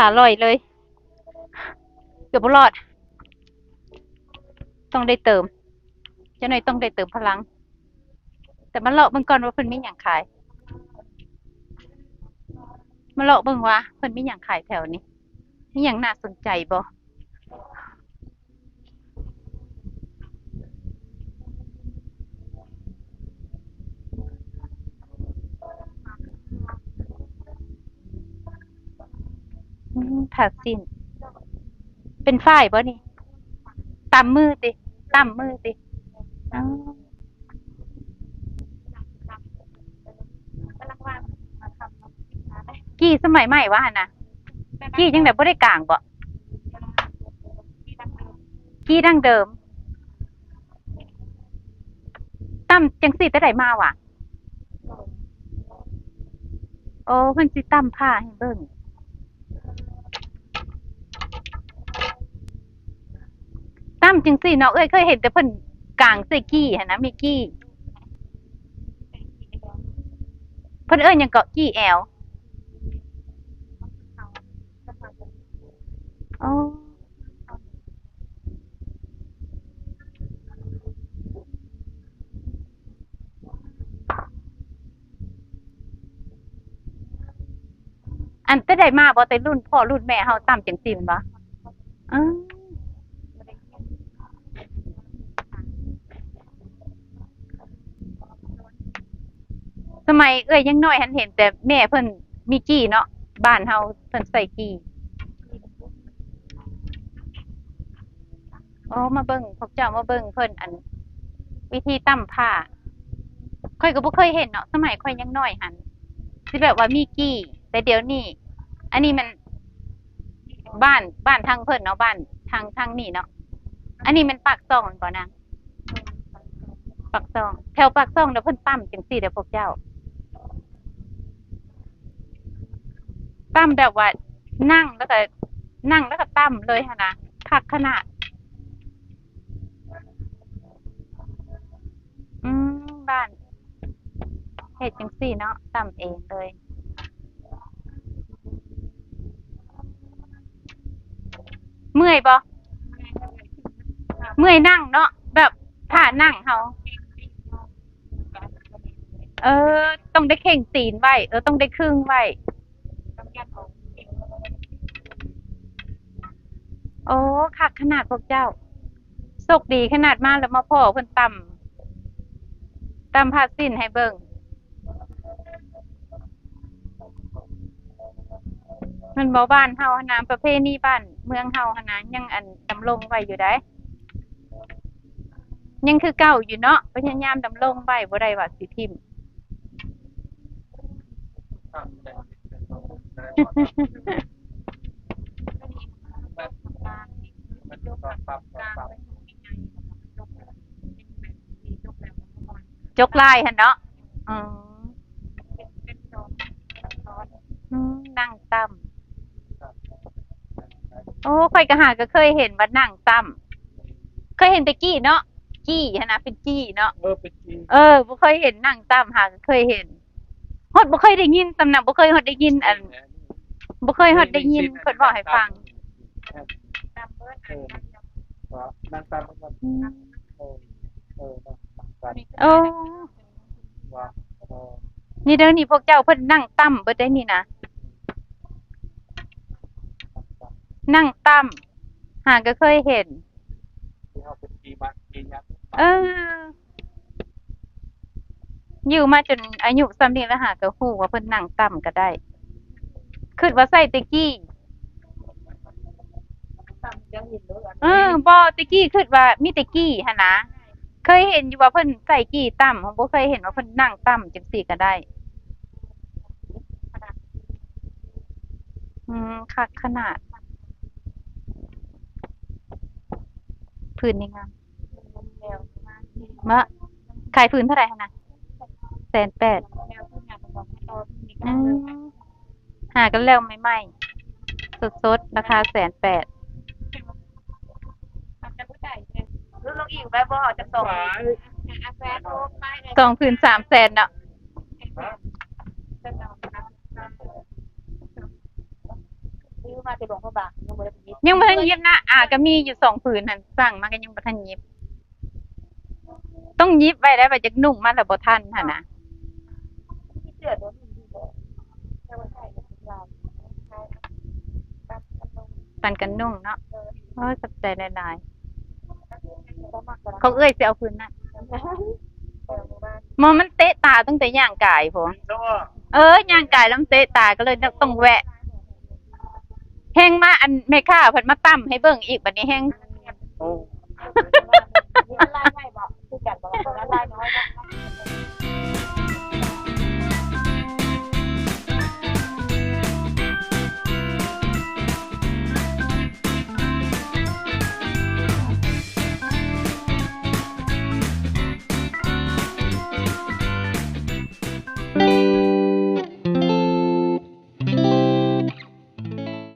ອາ ລອຍເລີຍ ເກືອບບໍ່ລອດ ຕ້ອງໄດ້ເຕີມ ຈັກໜ້ອຍຕ້ອງໄດ້ເຕີມພະລັງ. ແຕ່ມາເລາະເບິ່ງກ່ອນວ່າເພິ່ນມີຫຍັງຂາຍ ມາເລາະເບິ່ງວ່າເພິ່ນມີຫຍັງຂາຍແຖວນີ້ ມີຫຍັງໜ້າສົນໃຈບໍ່? ອືມ ຜ້າສິ້ນ ເປັນຝ້າຍບໍ່ນີ້? ຕຳມືຕິ? ຕຳມືຕິ? ອໍ ກີ້ສະໄໝໃໝ່ວ່າຫັ້ນນະ ກີ້ຈັ່ງໃດ ບໍ່ໄດ້ກາງບໍ? ກີ້ດັ້ງເດີມ ຕຳຈັ່ງຊີ້ແຕ່ໃດມາຫວາ? ໂອ້ ເພິ່ນຊິຕຳຜ້າໃຫ້ເບິ່ງ ຕຳຈັ່ງຊີ້ເນາະ ເອື້ອຍເຄີຍເຫັນແຕ່ເພິ່ນກາງໃສ່ກີ້ຫັ້ນນະ ມີກີ້ ເພິ່ນເອີ້ນຫຍັງເກາະ? ກີ້ແອວ ອໍ ອັນແຕ່ໃດມາບໍ່? ແຕ່ລຸ້ນພໍ່ລຸ້ນແມ່ເຮົາຕຳຈັ່ງຊີ້ແມ່ນບໍ່? ເອີ ສະໄໝເອື້ອຍຍັງນ້ອຍຫັ້ນເຫັນແຕ່ແມ່ເພິ່ນມີກີ້ເນາະ ບ້ານເຮົາເພິ່ນໃສ່ກີ້. ໂອ້ ມາເບິ່ງ ພວກເຈົ້າມາເບິ່ງເພິ່ນ ອັນ ວິທີຕຳຜ້າ ຂ້ອຍກໍບໍ່ເຄີຍເຫັນເນາະ ສະໄໝຂ້ອຍຍັງນ້ອຍຫັ້ນ ຊິແບບວ່າມີກີ້ ແຕ່ດຽວນີ້ ອັນນີ້ມັນບ້ານ ບ້ານທາງເພິ່ນເນາະ ບ້ານທາງ ທາງນີ້ເນາະ ອັນນີ້ແມ່ນປາກຊ່ອງແມ່ນບໍ່ນາງ? ປາກຊ່ອງ ແຖວປາກຊ່ອງນະ ເພິ່ນຕຳຈັ່ງຊີ້ເດ້ພວກເຈົ້າ ຕຳແບບວ່ານັ່ງແລ້ວກໍ ນັ່ງແລ້ວກໍຕຳເລີຍຫັ້ນນະ ຄັກຂະໜາດ. ອືມ ບ້ານເຮັດຈັ່ງຊີ້ເນາະ ຕຳເອງເລີຍ. ເມື່ອຍບໍ່? ເມື່ອຍນັ່ງເນາະ ແບບທ່ານັ່ງເຮົາ ເອີ ຕ້ອງໄດ້ເຄັ່ງຕີນໄວ້ ເອີ ຕ້ອງໄດ້ຄຶງໄວ້. ໂອ້ ຄັກຂະໜາດພວກເຈົ້າ ໂຊກດີຂະໜາດ ມາແລ້ວມາພໍ້ເພິ່ນຕຳ ຕຳຜ້າສິ້ນໃຫ້ເບິ່ງ. ແມ່ນບໍ່ ບ້ານເຮົາຫັ້ນນະ ປະເພນີບ້ານເມືອງເຮົາຫັ້ນນະ ຍັງ ອັນ ດຳລົງໄວ້ຢູ່ໃດ໋ ຍັງຄືເກົ່າຢູ່ເນາະ ພະຍາຍາມດຳລົງໄວ້ ບໍ່ໄດ້ວ່າຊິຖິ້ມ. ຈົກລາຍຫັ້ນເນາະ ອືມ ອືມ ນັ່ງຕຳ ໂອ້ ຂ້ອຍກໍຫາກໍເຄີຍເຫັນວ່ານັ່ງຕຳ ເຄີຍເຫັນແຕ່ກີ້ເນາະ ກີ້ຫັ້ນນະ ເປັນກີ້ເນາະ ເອີ ເປັນກີ້ ເອີ ບໍ່ເຄີຍເຫັນນັ່ງຕຳ ຫາກໍເຄີຍເຫັນ ຮອດບໍ່ເຄີຍໄດ້ຍິນຊ້ຳນະ ບໍ່ເຄີຍຮອດໄດ້ຍິນ ອັນ ບໍ່ເຄີຍຮອດໄດ້ຍິນເພິ່ນເວົ້າໃຫ້ຟັງ ເອີ ນັ່ງຕຳ ອືມ ເອີ ເອີ ນັ່ງຕຳ ໂອ້ ວ່າ ເອີ ນີ້ເດີ ນີ້ພວກເຈົ້າເພິ່ນນັ່ງຕຳເບິດໄດ໋ນີ້ນະ ນັ່ງຕຳ ຫາກໍເຄີຍເຫັນ ທີ່ເຮົາເປັນປີມາປີຍາມ ເອີ ຢູ່ມາຈົນອາຍຸສ່ຳນີ້ແລ້ວ ຫາກໍຮູ້ວ່າເພິ່ນນັ່ງຕຳກໍໄດ້ ຄິດວ່າໃຊ້ແຕ່ກີ້ ເອີ ບໍ່ ແຕ່ກີ້ຄິດວ່າມີແຕ່ກີ້ຫັ້ນນະ ເຄີຍເຫັນຢູ່ວ່າເພິ່ນໃຊ້ກີ້ຕຳ ບໍ່ເຄີຍເຫັນວ່າເພິ່ນນັ່ງຕຳຈັ່ງຊີ້ກໍໄດ້. ອືມ ຄັກຂະໜາດ ຜືນນີ້ງາມ ເນາະ ຂາຍຜືນເທົ່າໃດຫັ້ນນະ? ແສນແປດ ອືມ ຫາກັນແລ້ວໃໝ່ໆ ສົດໆ ລາຄາແສນແປດ ສອງຜືນສາມແສນເນາະ. ຊື້ມາແຕ່ຫຼວງພະບາງ ຍັງບໍ່ໄດ້ໄປຫຍິບ ຍັງບໍ່ທັນຫຍິບນະ ອາ ກໍມີຢູ່ສອງຜືນຫັ້ນ ສັ່ງມາກໍຍັງບໍ່ທັນຫຍິບ ຕ້ອງຫຍິບໄວ້ໄດ໋ ວ່າຈະນຸ່ງມາແລ້ວບໍ່ທັນຫັ້ນນະ ມີເສື້ອຕົວໜຶ່ງຢູ່ບໍ່ ແຕ່ວ່າໃສ່ກັບລາວ ປັນກັນນຸ່ງເນາະ ໂອ້ຍ ຂອບໃຈຫຼາຍໆ ຂອງເອື້ອຍຊິເອົາຜືນນັ້ນ ໝໍ ມັນເຕະຕາຕັ້ງແຕ່ຍ່າງກາຍພຸ້ນ ເອີ ຍ່າງກາຍແລ້ວມັນເຕະຕາ ກໍເລີຍຕ້ອງແວະ ແຮງມາ ອັນແມ່ຄ້າເພິ່ນມາຕຳໃຫ້ເບິ່ງອີກ ບັດນີ້ແຮງ ໂອ້